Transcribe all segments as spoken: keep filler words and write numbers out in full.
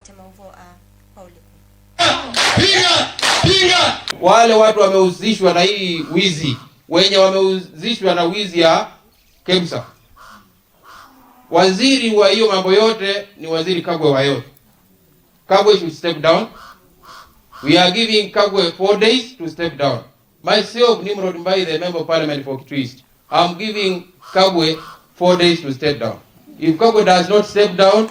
Te maũvoo aa kwa ũliku. Piga! Piga! Wale watu wamehusishwa na hii wizi, wenye wamehusishwa na wizi ya KEMSA, waziri wa hiyo mambo yote ni Waziri Kagwe wa health. Kagwe should step down. We are giving Kagwe four days to step down. Myself, Nimrod Mbai, the Member of Parliament for Kitui East, I'm giving Kagwe four days to step down. If Kagwe does not step down,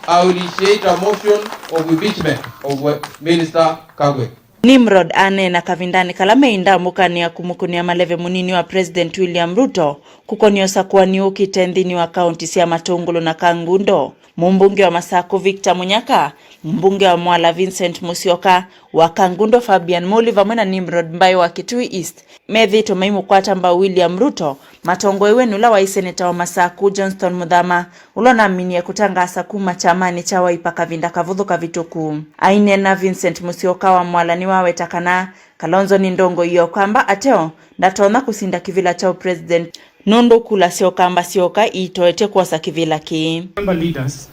I will initiate a motion of impeachment of, uh, Minister Kagwe. Nimrod aneena kavindanĩ kala meĩ ndambũkanĩ ya kũmũkũnĩa maleve mũnini wa President William Ruto kũkonĩa ũsakũani ũkĩte nthĩnĩ wa kaunti sya Matũngũlũ na Kangundo. Mũmbunge wa Masaku Victor Munyaka, mũmbunge wa Mwala Vincent Musyoka, wa Kangundo Fabian Muli vamwe na Nimrod Mbai wa Kitui East methĩĩtwe maimũkwata mbau William Ruto matongoew'e nĩ ũla waĩ seneta wa Masaku Johnston Muthama, ũla ũnaminie kũtangaasa kuma kyamanĩ kya Wiper kavinda kavũthũ kavĩtũku. Aineena, Vincent Musyoka wa Mwala nĩwaweta kana Kalonzo nĩ ndongoi ya Ũkamba ateo ndatonya kũsinda kĩvĩla kya ũpresident nũndũ kula sya Ũkamba syoka iitoetye kwosa kĩvĩla kĩĩ. Member leaders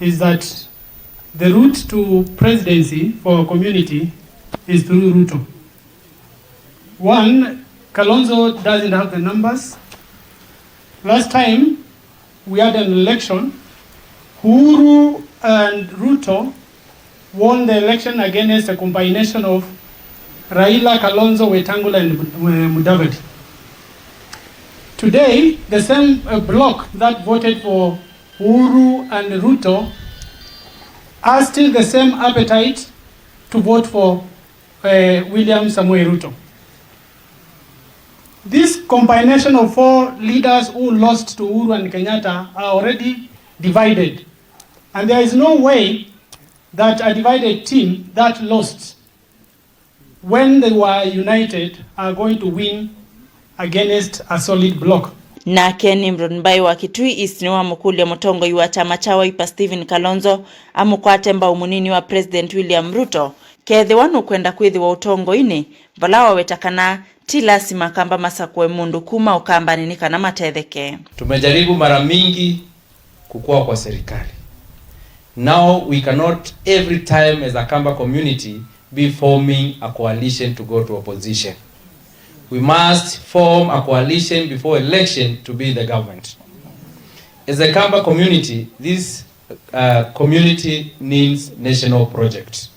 is that the route to presidency for our community is through Ruto. One, Kalonzo doesn't have the numbers. Last time we had an election, Uhuru and Ruto won the election against a combination of Raila, Kalonzo, Wetangula and Mud-, uh, Mudavadi. Today, the same, uh, bloc that voted for Uhuru and Ruto are still the same appetite to vote for, uh, William Samoei Ruto. This combination of four leaders who lost to Uhuru and Kenyatta are already divided. And there is no way that a divided team that lost when they were united are going to win against a solid bloc. Nake Nimrod Mbai wa Kitui East nĩwamũkũlya mũtongoi wa kyama kya Wiper Stephen Kalonzo amũkwate mbau mũnini wa President William Ruto kethĩwa nũkwenda kwĩthĩwa ũtongoinĩ vala waweta kana ti lasima Akamba masakũe mũndũ kuma Ũkambanĩ nĩ kana matetheke. Tumejaribu mara mingi kukua kwa serikali. Now we cannot every time as a Kamba community be forming a coalition to go to opposition. We must form a coalition before election to be in the government. As a Kamba community, this, uh, community needs national project.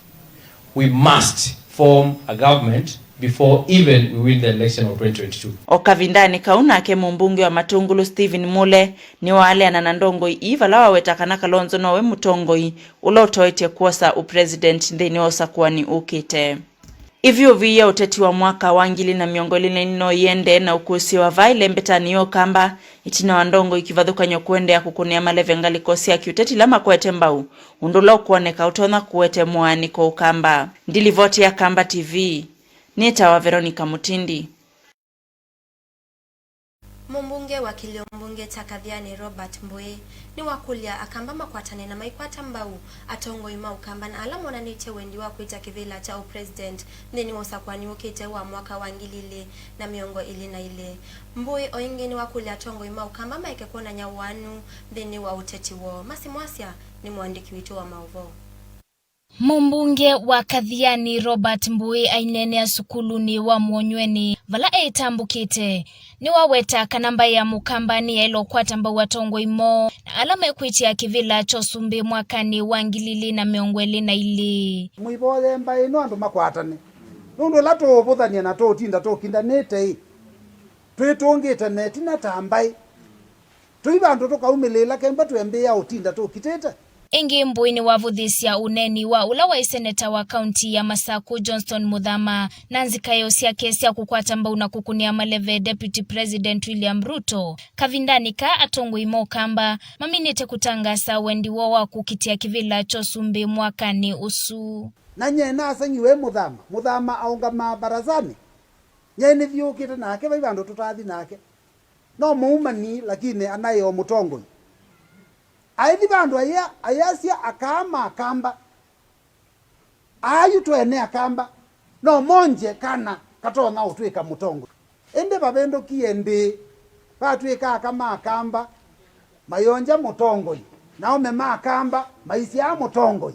We must form a government before even we win the election of twenty twenty-two. O kavindanĩ kau nake mũmbunge wa Matũngũlũ Stephen Mule nĩwaaleana na ndongoi ii vala waweta kana Kalonzo nowe mũtongoi ũla ũtoetye kwosa ũpresident nthĩnĩ wa ũsakũani ũkĩte. Ĩvyũvi ya ũteti wa mwaka wa ngili na mĩongo ĩlĩ na ilĩ no ĩendee na ũkũsĩ wa vaa ĩlembetanĩ ya Ũkamba, ĩtina wa ndongoi kĩvathũkany'o kũendeea kũkũnĩa maleve ngalĩko sya kĩũteti ila makwete mbau, ũndũ ũla ũkwoneka ũtonya kũete mũaanĩko Ũkamba. Ndilivoti ya Kamba T V, nĩtawa Veronica Mutindi. Mũmbunge wa kĩlio mbunge kya Kathiani Robert Mbũĩ nĩwakũlya Akamba makwatane na maikwata mbau atongoi ma Ũkamba na ala monanĩtye wendi wa kwĩtya kĩvĩla kya ũpresident nthĩnĩ wa ũsakũani ũkĩte wa mwaka wa ngili ilĩ na mĩongo ĩlĩ na ilĩ. Mbũĩ o ĩngĩ nĩwakũlya atongoi ma Ũkamba maeke kwonany'a ũanu nthĩnĩ wa ũteti woo. Masi Mwasya nĩ mũandĩki witũ wa maũvoo. Mũmbunge wa Kathiani Robert Mbũĩ aineenea sukulunĩ wa Mũonyweni vala etambũkĩte, nĩwaweta kana mbaĩ ya Mũkamba nĩyaĩle ũkwata mbau atongoi moo na ala mekwĩtya kĩvĩla kya ũsumbĩ mwakanĩ wa ngili ilĩ na mĩongo ĩlĩ na ilĩ. Mũivoye mbaĩ ĩno andũ makwatane, nũndũ ĩla tũũvũthany'a na tũũtinda tũkindanĩte-ĩ, twĩtũngĩte na ĩtina ta mbaĩ. Tũi vandũ tũkaumĩlĩĩla kemba twĩambĩĩa ũtinda tũkitĩte. Ĩngĩ Mbũĩ nĩwavũthĩĩsya ũneeni wa ũla waĩ seneta wa kaunti ya Masaku Johnston Muthama na nzikaĩo syake sya kũkwata mbau na kũkũnĩa maleve Deputy President William Ruto. Kavindanĩ kaa atongoi ma Ũkamba maminĩte kũtangaasa wendi woo wa kũkitĩa kĩvĩla kya ũsumbĩ mwakanĩ ũsu. Na nyie naseng'iwe Mũthama, Mũthama aũngamaa mbarazanĩ, nyie nĩthiũũkĩte nake vai vandũ tũtathi nake. No mũumani, lakini anaĩ o mũtongoi. Aithi vandũ ayĩa, ayasya akaa ma Akamba. Ayu twene Akamba, no monje kana katonya ũtwĩka mũtongoi. Ĩndĩ vavĩndũkie ndĩĩ, vatw'ĩka aka ma Akamba, mayonja mũtongoi, na aũme ma Akamba maisyaa mũtongoi.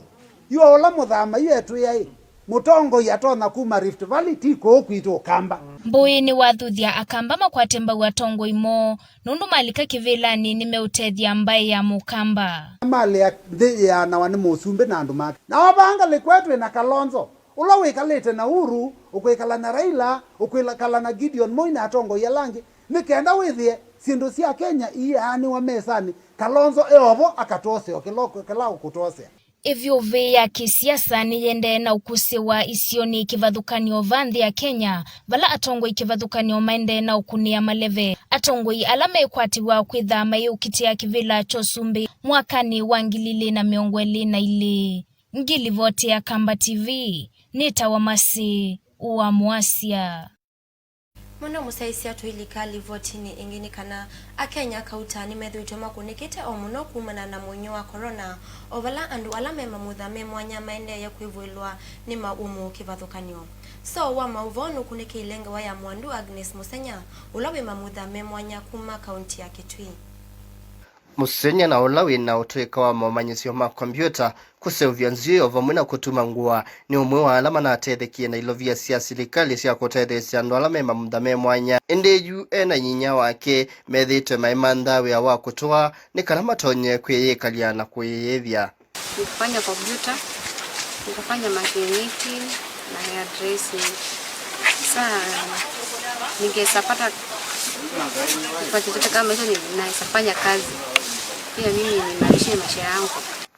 Yu o ũla mũthama yu etwĩa-ĩ, mũtongoi atonya kuma Rift Valley, ti kũũ kwitũ Ũkamba. Mbũĩ nĩwathuthya Akamba makwate mbau atongoi moo, nũndũ malika kĩvĩlanĩ nĩmeũtethya mbaĩ ya Mũkamba. Malea nthĩ yĩaanawa nĩ mũsumbĩ na andũ make. Na o vaa ngalĩko ĩĩ twĩ na Kalonzo, ũla wĩkalĩte na Uhuru, ũkwĩkala na Raila, ũkwĩkala na Gideon Moi na atongoi ala angĩ, nĩ kenda wĩthĩe syĩndũ sya Kenya iiaanĩwa mesanĩ, Kalonzo e o vo akatwosea o kĩla, kĩla ũkũtwosea. Ĩvyũvĩ ya kĩsiasa nĩyĩendee na ũkusĩwa isionĩ kĩvathũkany'o va nthĩ ya Kenya, vala atongoi kĩvathũkany'o maendee na ũkunĩa maleve. Atongoi ala mekwatiw'a kwĩthaa mayĩũkitĩa kĩvĩla kya ũsumbĩ mwakanĩ wa ngili ilĩ na mĩongo ĩlĩ na ilĩ. Ngilivoti ya Kamba T V, nĩtawa Mercy wa Mũasya. Mũno mũsyaĩĩsya tũilika livotinĩ ĩngĩ nĩ kana Akenya kauta nĩmethĩĩtwe makunĩkĩte o mũno kumana na mũinyũ wa corona, o vala andũ ala me mamutha me mwanya maendeeye kwĩvũĩlwa nĩ maũmũ kĩvathũkany'o. Soo wa maũvoo nũkunĩkĩile ngewa ya mwandu Agnes Mũsenya, ũla wĩ mamutha me mwanya kuma kaunti ya Kitui. Mũsenya na ũla wĩ na ũtũĩka wa momanyĩsyo ma kombiũta, kũseũvya nzw'ĩĩ o vamwe na kũtuma ngũa nĩ ũmwe wa ala manatethekie na ilovia sya silikalĩ sya kũtetheesya andũ ala me mamutha me mwanya. Ĩndĩ yu e na nyinyia wake methĩĩtwe maimanthaa wĩa wa kũtũa nĩ kana matonye kwĩyĩkalya na kwĩyĩĩthya. Nikifanya kompyuta, nikafanya makeniki na hairdressing. Sasa ningeweza pata kifaa chochote kama hicho, ni- naweza fanya kazi pia mimi niimarishe maisha yangu.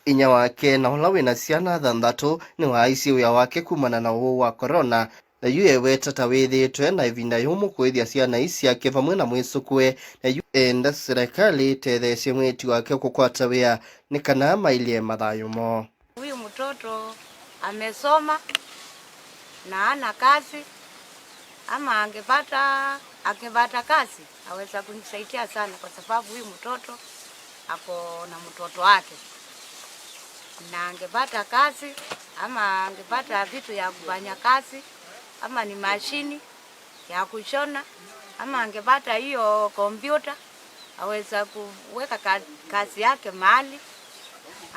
Inyia wake na ũla wĩ na syana thanthatũ nĩwaaisye wĩa wake kumana na ũwau wa corona, na yu eweta ta wĩthĩĩtwe na ĩvinda yũmũ kũĩthya syana ii syake vamwe na mwĩsũkũe, na yu eenda serikali ĩtetheesye mwĩĩtu wake kũkwata wĩa nĩ kana mailye mathayũ moo. Huyu mtoto amesoma na hana kazi, ama angepata, angepata kazi, aweza kunisaidia sana, kwa sababu huyu mtoto ako na mtoto wake. Na angepata kazi, ama angepata vitu ya kufanya kazi, ama ni mashini ya kushona, ama angepata hiyo kompyuta, aweza kuweka ka- kazi yake mahali,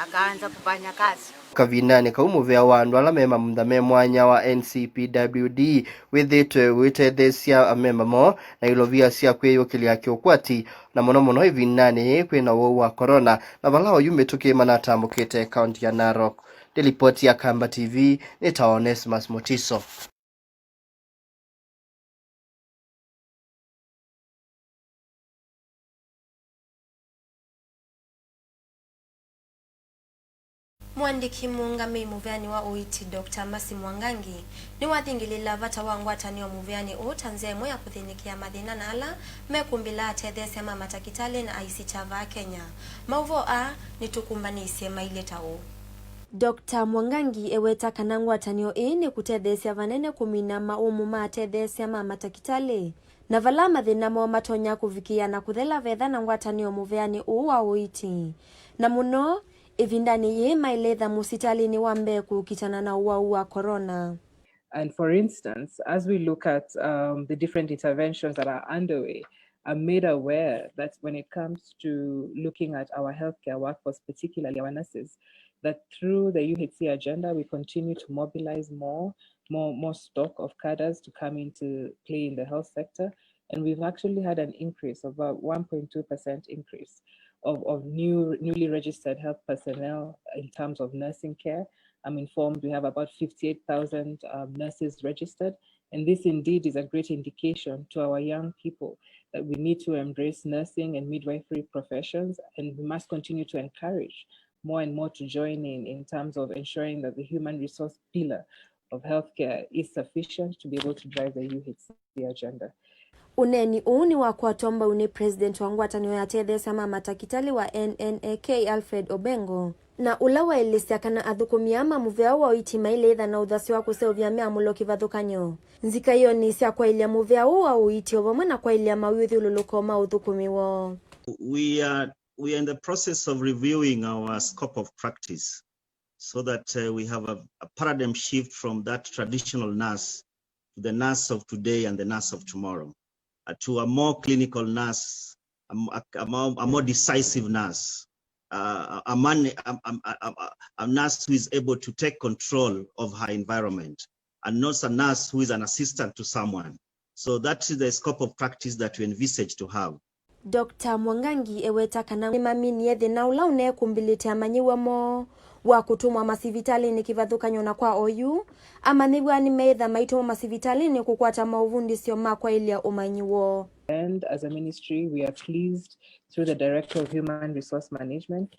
akaanza kufanya kazi. Kavindanĩ kau, mũvĩa wa andũ ala me mamutha me mwanya wa N C P W D wĩthĩĩtwe ũitetheesya amemba moo na ilovia sya kwĩyũkĩlya kĩũkwati, na mũno mũno ĩvindanĩ yĩĩ kwĩ na ũwau wa corona, na vala oyu mĩtũkĩ manatambũkĩte kaunti ya Narok. Nĩ lipoti ya Kamba T V, nĩtawa Onesmus Mutiso. Mũandĩki mũũngamĩi mũveanĩ wa ũiiti, Doctor Mercy Mwangangi, nĩwathingĩlĩĩla vata wa ngwatanĩo mũveanĩ ũũ ta nzĩa ĩmwe ya kũthĩnĩkĩa mathĩna na ala mekũmbĩla atetheesya ma matakĩtalĩ na aisi kya vaa Kenya. Maũvoo aa nĩtũkũmbanĩisye mailye ta ũũ. Doctor Mwangangi eweta kana ngwatanĩo ĩĩ nĩkũtetheesya vanene kũmina maũmũ ma atetheesya ma matakĩtalĩ, na vala mathĩna moo matonya kũvikĩa na kũthela vetha na ngwatanĩo mũveanĩ ũũ wa ũiiti, na mũno ĩvindanĩ yĩĩ maĩle ĩtha mũsitalĩnĩ wa mbee kũkitana na ũwau wa corona. And for instance, as we look at um, the different interventions that are underway, I'm made aware that when it comes to looking at our healthcare workforce, particularly our nurses, that through the U H C agenda, we continue to mobilize more, more, more stock of cadres to come into play in the health sector. And we've actually had an increase of about one point two percent increase of, of new, newly registered health personnel in terms of nursing care. I'm informed we have about fifty-eight thousand um, nurses registered. And this indeed is a great indication to our young people that we need to embrace nursing and midwifery professions, and we must continue to encourage more and more to join in, in terms of ensuring that the human resource pillar of healthcare is sufficient to be able to drive the U H C agenda. Ũneeni ũũ nĩwakwatwa mbau nĩ President wa ngwatanĩo ya atetheesya ma matakĩtalĩ wa N N A K, Alfred Obengo, na ũla waelesya kana athũkũmi aa ma mũvea ũũ wa ũiiti maĩle ĩtha na ũthasyo wa kũseũvya mĩamũlo kĩvathũkany'o nzikaĩonĩ sya kwaĩlya mũvea ũũ wa ũiiti o vamwe na kwaĩlya mawĩũthyũlũlũko ma ũthũkũmi woo. We are, we are in the process of reviewing our scope of practice so that uh, we have a, a paradigm shift from that traditional nurse to the nurse of today and the nurse of tomorrow, uh, to a more clinical nurse, a, m- a, a more, a more decisive nurse, uh, a, man, a, a, a, a, a nurse who is able to take control of her environment, and not a nurse who is an assistant to someone. So that is the scope of practice that we envisage to have. Doctor Mwangangi eweta kana nĩmaminie thĩna ũla ũneekumbĩlĩte amanyĩw'a moo wa kũtũmwa masivitalĩnĩ kĩvathũkany'o na kwa oyu, amanyĩw'a nĩmeĩtha maitũmwa masivitalĩnĩ kũkwata maũvundĩsyo ma kwaĩlya ũmanyi woo. And as a ministry, we are pleased through the Director of Human Resource Management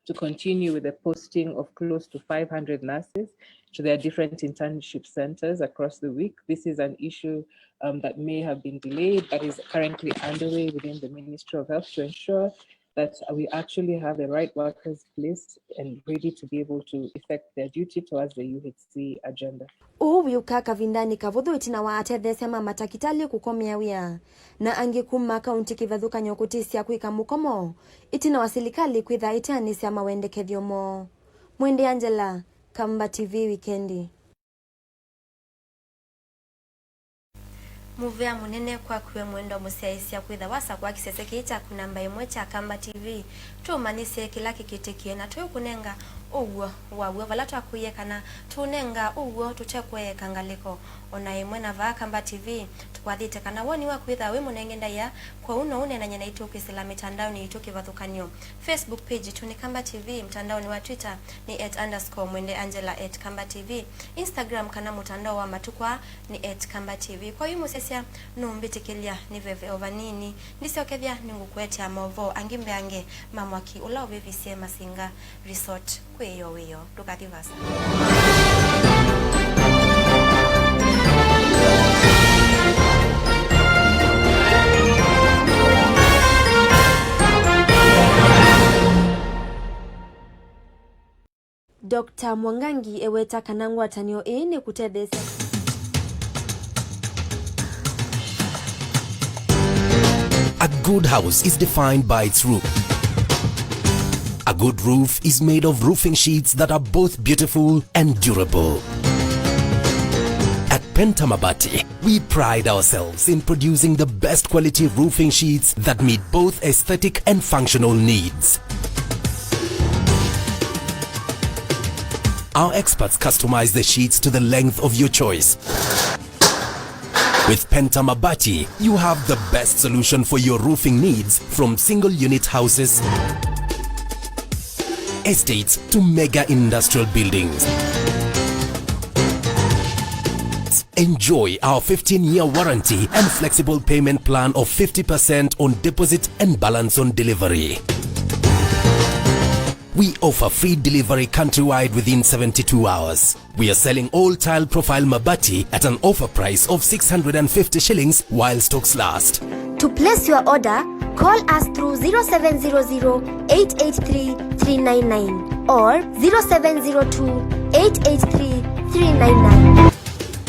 to continue with the posting of close to five hundred nurses to their different internship centers across the week. This is an issue, um, that may have been delayed, but is currently underway within the Ministry of Health to ensure that we actually have the right workers placed and ready to be able to effect their duty towards the U H C agenda. Ũu wĩũka kavindanĩ kavũthũ ĩtina wa atetheesya ma matakĩtalĩ kũkomea wĩa na angĩ kuma kaunti kĩvathũkany'o kũtĩsya kwĩka mũkomo ĩtina wa silikalĩ kwĩtha ĩteanĩsya mawendekethyo moo. Mwende Angela, Kamba T V Wikendi. Mũvea mũnene kwaku we mwendwa mũsyaĩĩsya kwĩtha wasakũa kĩsese kĩĩ kyaku namba ĩmwe kya Kamba T V. Tũũmanyĩsye kĩla kĩkĩtĩkie na tũikũnenga ũw'o wa w'o vala twakũie kana tũũnenga ũw'o tũtekũeeka ngalĩko o na ĩmwe. Na vaa Kamba T V tũkwathĩte kana woni waku wĩthaa wĩ mũnenge ndaĩa, kwoou no ũneenany'e naitũ kwĩsĩla mĩtandaonĩ yitũ kĩvathũkany'o. Facebook page yitũ nĩ Kamba T V, mtandaonĩ wa Twitter nĩ at underscore Mwende Angela at Kamba T V, Instagram kana mũtandao wa matukũ aa nĩ at Kamba T V. Kwa yu mũsyaĩĩsya nũmbĩtĩkĩlya nĩveve o vanini, ndisyokethya nĩngũkũetea maũvoo angĩ mbeange ma mwaki ũla ũvĩvisye Masinga Resort. Kwĩyo wĩyo, ndũkathi vaasa. Doctor Mwangangi eweta kana ngwatanĩo ĩĩ nĩkũtetheesya. A good house is defined by its roof. A good roof is made of roofing sheets that are both beautiful and durable. At Penta Mabati, we pride ourselves in producing the best quality roofing sheets that meet both aesthetic and functional needs. Our experts customize the sheets to the length of your choice. With Penta Mabati, you have the best solution for your roofing needs, from single unit houses, estates to mega industrial buildings. Enjoy our fifteen-year warranty and flexible payment plan of fifty percent on deposit and balance on delivery. We offer free delivery countrywide within seventy-two hours. We are selling all tile profile mabati at an offer price of six hundred and fifty shillings while stocks last. To place your order, call us through zero seven zero zero, eight eight three, three nine nine or zero seven zero two, eight eight three, three nine nine.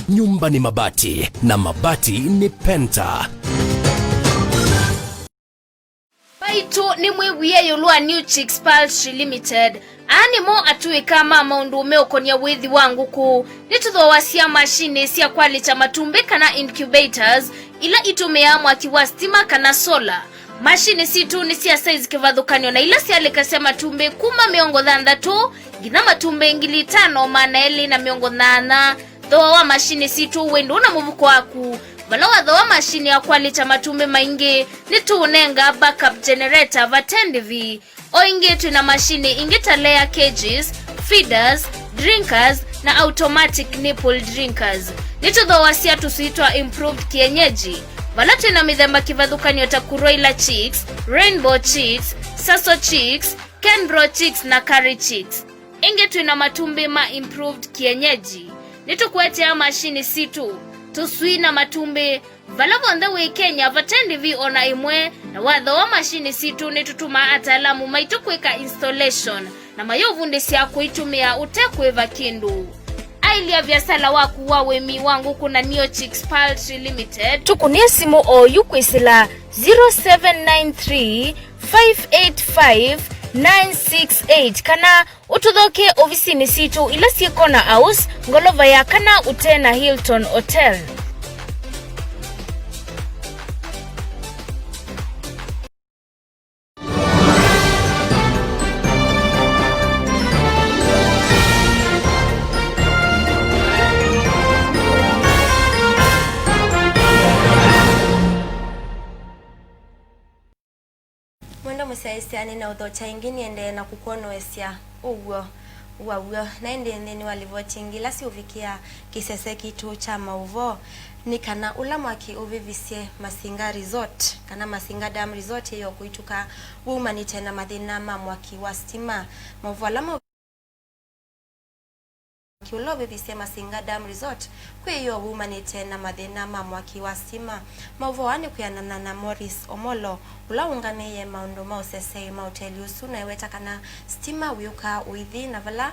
Nyumba ni mabati, na mabati ni Penta. Vaitũ nĩmwĩwie ĩũlũ wa New Chicks Poultry Limited. Aa nĩmo atũĩka ma maũndũ meũkonia wĩthi wa ngũkũ. Nĩtũthooasya masinĩ sya kwalĩkya matumbĩ kana incubators, ila itũmĩaa mwaki wa sitima kana solar. Masinĩ sitũ nĩ sya size kĩvathũkany'o na ila syalĩkasya matumbĩ kuma mĩongo thanthatũ nginya matumbĩ ngili itano maana elĩ na mĩongo nyanya. Thooa wa masinĩ sitũ wĩ ndũũ na mũvuko waku. Vala wathooa masinĩ ya kwalĩkya matumbĩ maingĩ, nĩtũũnengaa backup generator vate ndĩvi. O ĩngĩ twĩ na masinĩ ingĩ ta layer cages, feeders, drinkers, na automatic nipple drinkers. Nĩtũthooasya tũswii twa improved kienyeji, vala twĩ na mĩthemba kĩvathũkany'o ta Kuroiler chicks, Rainbow chicks, Sasso chicks, Kenbro chicks, na Curry chicks. Ĩngĩ twĩ na matumbĩ ma improved kienyeji. Nĩtũkũetea masinĩ sitũ, tũswii na matumbĩ, vala vonthe wĩ Kenya vate ndĩvi o na ĩmwe, na wathooa masinĩ sitũ nĩtũtũmaa ataalamu maitũ kwĩka installation na mayũvundĩsya kũitũmĩa ũte kũĩva kĩndũ. Aĩlya viasala waku wa ũĩmi wa ngũkũ na Neo Chicks Poultry Limited. Tũkũnĩe simũ oyu kwĩsĩla zero seven nine three, five eight five, nine six eight kana ũtũthokee ovisinĩ sitũ ila syĩ Corner House, ngolova ya kana ũtee na Hilton Hotel. Mũsyaĩĩsya, nĩnaũthokya ĩngĩ nĩendee na kũkwonoesya ũw'o wa w'o. Na ĩndĩ nthĩnĩ wa livoti ingĩ ila siũvikĩa kĩsese kitũ kya maũvoo, nĩ kana ũla mwaki ũvĩvisye Masinga Resort, kana Masinga Dam Resort, ĩyo kũituka, waumanĩte na mathĩna ma mwaki wa sitima. Maũvoo ala ma Mwaki ũla ũvĩvisye Masinga Dam Resort kwĩyoo wumanĩte na mathĩna ma mwaki wa sitima. Maũvoo aa nĩ kwĩanana na Morris Omolo, ũla ũũngamĩĩe maũndũ ma ũsesei ma ũteli ũsu, na eweta kana sitima wĩũkaa ũithi, na vala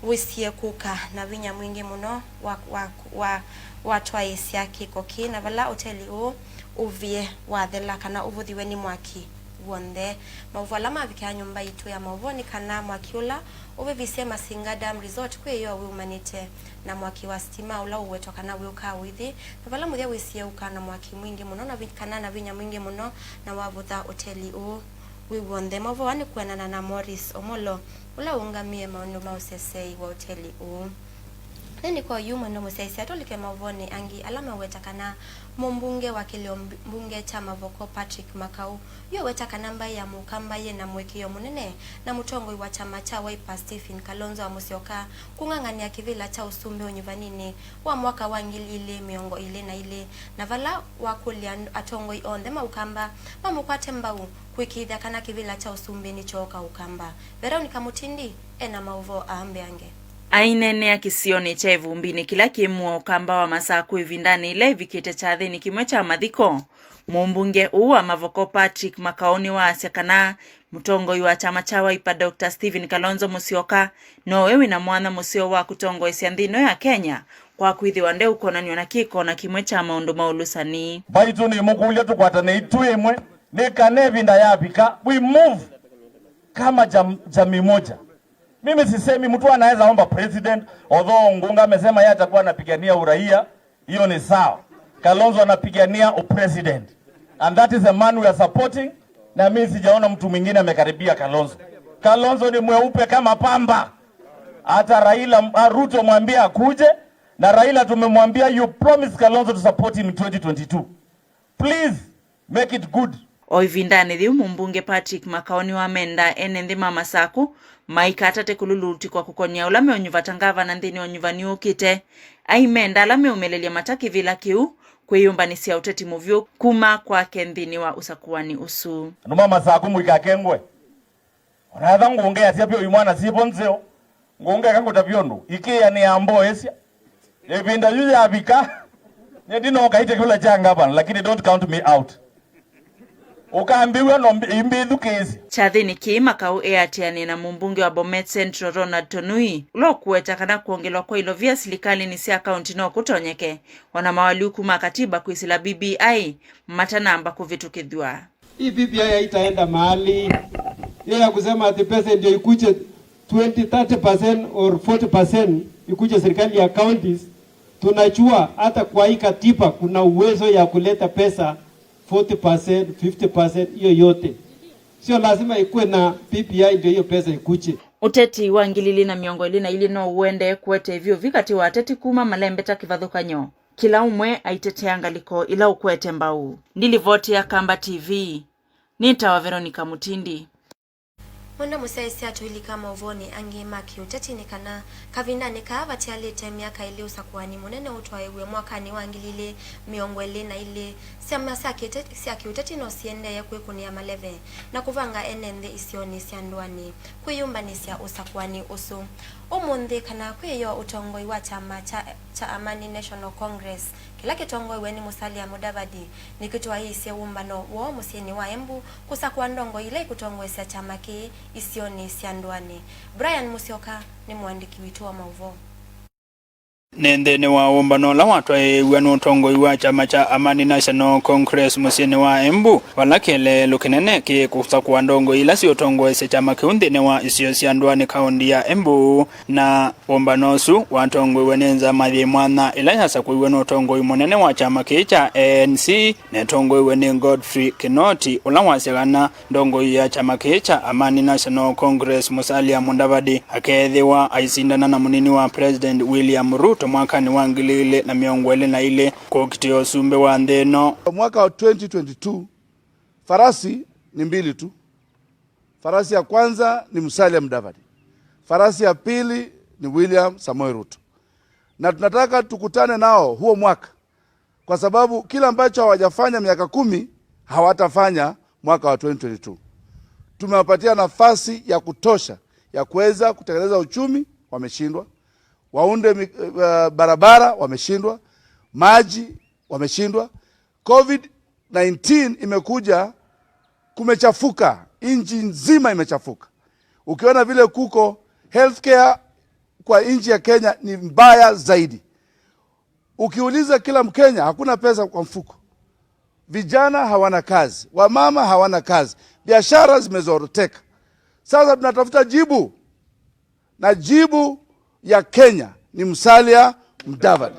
wĩsie kũka na vinya mwingĩ mũno wa, wa, wa, watwaĩĩsya kĩko kĩĩ, na vala ũteli ũũ ũvie wathela kana ũvũthiwe nĩ mwaki w'onthe. Maũvoo ala mavikĩa nyũmba itũ ya maũvoo nĩ kana mwaki ũla ũvĩvisye Masinga Dam Resort kwĩyoo wĩumanĩte na mwaki wa sitima ũla ũwetwa kana wĩũkaa ũithi, na vala mũthya wĩsie ũka na mwaki mwingĩ mũno na vi-, kana na vinya mwingĩ mũno, na wavũtha ũteli ũũ wĩ w'onthe. Maũvoo aa nĩ kwĩanana na Morris Omolo, ũla ũũngamĩe maũndũ ma ũsesei wa ũteli ũũ. Nĩnĩkwa yu mwendwa mũsyaĩĩsya, tũlike maũvoonĩ angĩ ala meweta kana mũmbunge wa kĩlĩo mb-, mbunge kya Mavoko Patrick Makau yu eweta kana mbaĩ ya Mũkamba yĩ na mũĩkĩĩo mũnene, na mũtongoi wa kyama kya Wiper Stephen Kalonzo wa Musyoka kũng'ang'anĩa kĩvĩla kya ũsumbĩ ũnyuvaninĩ wa mwaka wa ngili ilĩ mĩongo ĩlĩ na ilĩ, na vala wakũlya and-, atongoi onthe ma Ũkamba mamũkwate mbau kũĩkĩĩthya kana kĩvĩla kya ũsumbĩ nĩkyooka Ũkamba. Veronica Mutindi ena maũvoo aa mbeange. Aineenea kĩsionĩ kya Ĩvumbinĩ kĩla kĩ mũo Ũkamba wa Masakũ ĩvindanĩ yĩla ĩvikĩte kyathĩnĩ kĩmwe kya mathiko, mũmbunge ũũ wa Mavoko Patrick Makau nĩwaasya kana mũtongoi wa kyama kya Wiper Doctor Stephen Kalonzo Musyoka nowe wĩna mwanya mũseo wa kũtongoesya nthĩ ĩno ya Kenya kwa kwĩthĩwa ndeũkonanw'a na kĩko na kĩmwe kya maũndũ ma ũlũsani. Mbaitũ nĩmũkũlya tũkwatanei twĩ ĩmwe, nĩ kana ĩvinda yavika, we move kama jam-, jamii moja. Mimi sisemi mtu anaweza omba president, although Ngunga amesema yeye atakuwa anapigania uraia, hiyo ni sawa. Kalonzo anapigania upresident. And that is the man we are supporting. Na mimi sijaona mtu mwingine amekaribia Kalonzo. Kalonzo ni mweupe kama pamba. Hata Raila, ah, Ruto mwambie akuje, na Raila tumemwambia you promise Kalonzo to support him in twenty twenty-two. Please, make it good. O ĩvindanĩ yĩu, mũmbunge Patrick Makau nĩwamenda ene nthĩ ma Masakũ maikatate kũlulutĩkwa kũkonia ũla meũnyuva ta ngavana nthĩnĩ wa ũnyuvani ũkĩte. Aimenda ala meũmelelya mata kĩvĩla kĩu kwĩyũmbanĩsya ũteti mũvyũ kuma kwake nthĩnĩ wa ũsakũani ũsu. Andũ ma Masakũ mũikakengwe. Ona etha Ngunga easya vyũ imwana syĩvo nzeo, Ngunga eka ngũtavye ũndũ, ikĩĩanĩa mboesya. Ĩvinda yu yavika, nye ndinoka ite kĩvĩla kya ngavana, lakini don't count me out. Ũkambĩw'a no mbi-, imbĩthukĩĩsye. Kyathĩnĩ kĩĩ, Makau eatĩanĩe na mũmbunge wa Bomet Central Ronald Tonui, ũla ũkũweta kana kwongelwa kwa ilovia silikalĩnĩ sya kaunti no kũtonyeke, ona mawaliũku ma katiba kwĩsĩla B B I matanamba kũvĩtũkĩthw'a. Hii B B I haitaenda mahali. Hiyo ya kusema ati pesa ndio ikuje twenty, thirty percent or forty percent ikuje serikali ya counties, tunajua hata kwa hii katiba kuna uwezo ya kuleta pesa forty percent, fifty percent, hiyo yote. Sio lazima ikuwe na B B I ndio hiyo pesa ikuje. Ũteti wa ngili ilĩ na mĩongo ĩlĩ na ilĩ no ũendee kũete ĩvyũvi katĩ wa ateti kuma malembeta kĩvathũkany'o. Kĩla ũmwe aitetea ngalĩko ila ũkwete mbau. Ndilivoti ya Kamba T V, nĩtawa Veronica Mutindi. Mwenda mũsyaĩĩsya, tũilika maũvoonĩ angĩ ma kĩũteti nĩ kana kavindanĩ kaa vatialĩte myaka ĩlĩ ũsakũani mũnene ũtwaĩwe mwakanĩ wa ngili ilĩ mĩongo ĩlĩ na ilĩ, syama sya kĩte-, sya kĩũteti no siendee kwĩkũnĩa maleve na kũvanga ene nthĩ isionĩ sya ndũanĩ kwĩyũmbanĩsya ũsakũani ũsu. Ũmũnthĩ, kana kwĩyoo ũtongoi wa kyama kya, kya Amani National Congress, kĩla kĩtongoew'e nĩ Musalia Mudavadi, nĩkĩtwaĩĩsye wũmbano woo mũsyĩnĩ wa Embu kũsakũa ndongoi ila ikũtongoesya kyama kĩĩ isionĩ sya ndũanĩ. Brian Musyoka nĩ mũandĩki witũ wa maũvoo. Nĩ nthĩnĩ wa wũmbano ũla watwaĩĩw'a nĩ ũtongoi wa kyama kya Amani National Congress mũsyĩnĩ wa Embu, vala kĩeleelo kĩnene kĩ kũsakũa ndongoi ila siũtongoesya kyama kĩu nthĩnĩ wa isio sya ndũanĩ kaũnti ya Embu. Na ũmbano ũsu watongoew'e nĩ nzama yĩ mwanya ĩla yasakũiwe nĩ ũtongoi mũnene wa kyama kĩĩ kya A N C, na ĩtongoew'e nĩ Godfrey Kinoti, ũla wasya kana ndongoi ya kyama kĩĩ kya Amani National Congress, Musalia Mudavadi, akeethĩwa aisindana na mũnini wa President William Ruto mwakanĩ wa ngili ilĩ na mĩongo ĩlĩ na ilĩ kũkitĩa ũsumbĩ wa nthĩ ĩno. Mwaka wa twenty twenty-two, farasi ni mbili tu. Farasi ya kwanza ni Musalia Mudavadi. Farasi ya pili ni William Samoei Ruto. Na tunataka tukutane nao huo mwaka, kwa sababu kila ambacho hawajafanya miaka kumi, hawatafanya mwaka wa twenty twenty-two. Tumewapatia nafasi ya kutosha ya kuweza kutengeneza uchumi, wameshindwa. Waunde mi-, eh, barabara, wameshindwa. Maji, wameshindwa. covid nineteen imekuja, kumechafuka, nchi nzima imechafuka. Ukiona vile kuko, healthcare kwa nchi ya Kenya ni mbaya zaidi. Ukiuliza kila Mkenya, hakuna pesa kwa mfuko. Vijana hawana kazi, wamama hawana kazi, biashara zimezoroteka. Sasa tunatafuta jibu, na jibu ya Kenya ni Musalia Mudavadi.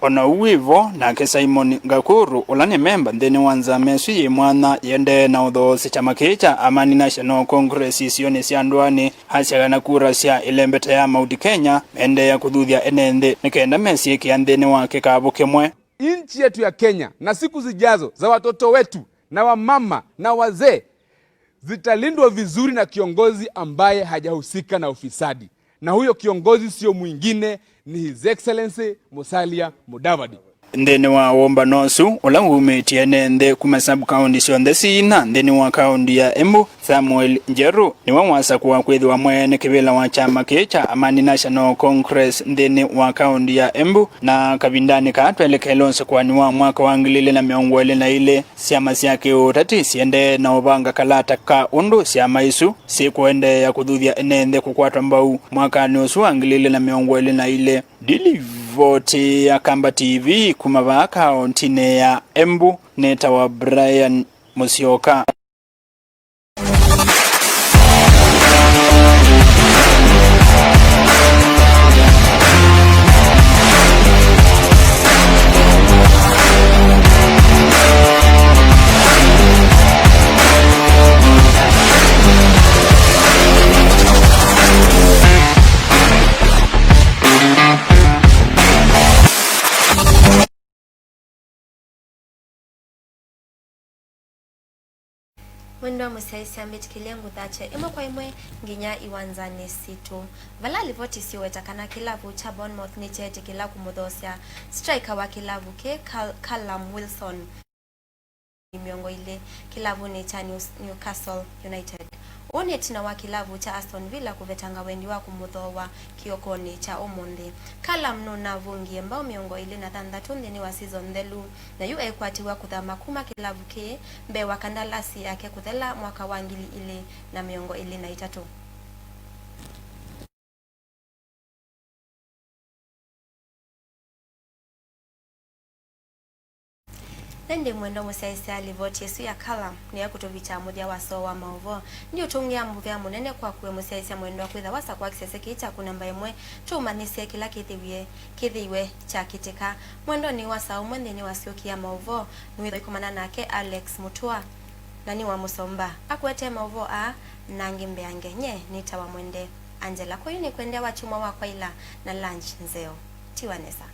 O na ũu wĩ vo, nake Simon Gakuru, ũla nĩ memba nthĩnĩ wa nzama ĩsu yĩ mwanya yĩendee na ũthoosya kyama kĩĩ kya Amani National Congress isionĩ sya ndũanĩ, asya kana kura sya ĩlembeta ya Mount Kenya meendeea kũthuthya ene nthĩ nĩ kenda mesyĩkĩa nthĩnĩ wa kĩkavũ kĩmwe. Nchi yetu ya Kenya na siku zijazo za watoto wetu na wamama na wazee zitalindwa vizuri na kiongozi ambaye hajahusika na ufisadi. Na huyo kiongozi sio mwingine, ni His Excellency Musalia Mudavadi. Nthĩnĩ wa wũmbano ũsu, ũla wumĩtye ene nthĩ kuma sub-county syonthe siina nthĩnĩ wa kaunti ya Embu, Samuel Njeru nĩwe wasakũa kwĩthĩwa mwene kĩvĩla wa kyama kĩĩ kya Amani National Congress nthĩnĩ wa kaunti ya Embu, na kavindanĩ kaa twelekeele ũsakũanĩ wa mwaka wa ngili ilĩ na mĩongo ĩlĩ na ilĩ, syama sya kĩũteti siendee na ũvanga kalata ka ũndũ syama isu syĩkũendeea kũthuthya ene nthĩ kũkwatwa mbau mwakanĩ ũsu wa ngili ilĩ na mĩongo ĩlĩ na ilĩ. Ndilivoti ya Kamba T V kuma vaa kauntinĩ ya Embu, nĩtawa Brian Musyoka. Mwendwa mũsyaĩĩsya, mbĩtĩkĩlye ngũthatye ĩmwe kwa ĩmwe nginya iwanzanĩ sitũ, vala livoti siũweta kana kĩlavu kya Bournemouth nĩkyeetĩkĩla kũmũthoosya striker wa kĩlavu kĩĩ, Cal-, Callum Wilson, mĩongo ĩlĩ, kĩlavunĩ kya New-, Newcastle United. Ũũ nĩ ĩtina wa kĩlavu kya Aston Villa kũvetanga wendi wa kũmũthooa kĩokonĩ kya ũmũnthĩ. Callum nũnavungie mbao mĩongo ĩlĩ na thanthatũ nthĩnĩ wa season nthelu, na yu ekwatĩw'a kũthama kuma kĩlavu kĩĩ mbee wa kandalasi yake kũthela mwaka wa ngili ilĩ na mĩongo ĩlĩ na ĩtatũ. Na ĩndĩ mwendwa mũsyaĩĩsya, livoti ĩsu ya Callum nĩyo ĩkũtũvikya mũthya wa soo wa maũvoo. Ndiũtũngĩa mũvea mũnene kwaku we mũsyaĩĩsya mwendwa kwĩtha wasakũa kĩsese kĩĩ kyaku namba ĩmwe, tũũmanyĩsye kĩla kĩthĩwie, kĩthĩiwe kyakĩtĩka. Mwendwa nĩ wa saa ũmwe nthĩnĩ wa syũki ya maũvoo, nĩwĩthwa ũikomana nake Alex Mutua, na nĩ wa mũsomba akũetee maũvoo aa na angĩ mbeange. Nye nĩtawa Mwende Angela. Kwa yu nĩkwendea wakyumwa wa kwaĩla na lunch nzeo. Tiwa nesa.